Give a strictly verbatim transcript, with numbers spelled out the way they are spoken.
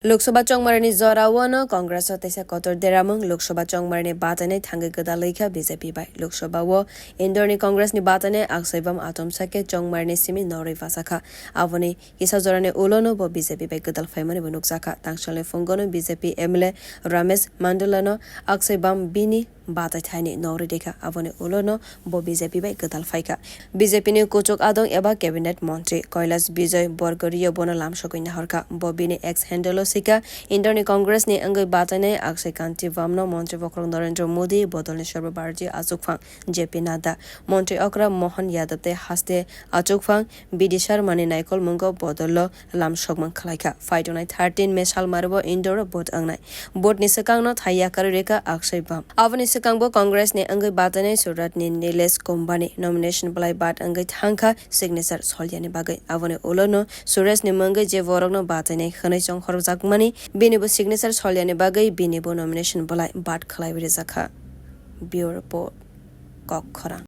Lok Sabha chongmarni jorao no Congress o teisa kotor deramung. Lok Sabha chongmarni batainai thangwi gwdal wngkha B J P bai. Lok Sabha o Indore ni Congress ni batainai Aksai Bam atomsa khe chongmarni simi norwi bachakha. Aboni kisa jorani ulo no bo B J P bai gwdal phaimani bo nukjakha. Tangsalni phungo no B J P M L A Ramesh Mandal no Aksai Bam bini batai thaini norwi rikha. Aboni ulo no bo B J P bai gwdal phaikha. B J P ni kuchuk adong eba cabinet montri Kailash Bijoy Borgorio bono lamsogwi nahorkha. Bo bini X handle o swikha, Indore ni Congress ni wngwi batainai Akshay Kanti Bam no montri bokhorok Narendra Modi, bodolni Sarba Bharatiya achukphang J P Nadda, montri okra Mohan Yadav tei haste achukphang B D Sharma ni naikolmungo bodol o lamsokmung khlaikha. Phaitongnai thirteen May salmaro bo Indore o vote wngnai. Vote ni swkang no thai yakarwi rikha Akshay Bam. Aboni swkang bo Congress ni wngwi batainai Surat ni Nilesh Kumbani nomination bwlai bat wngwi thangkha signature solyani bagwi. Aboni ulo no Suresh ni mwngwi je borok no batainai hwnwi chonghorjakmani, bini bo signature solyani bagwi bini bo nomination bwlai bat khlaiwi rijakha. Bureau Report, Kok Khorang.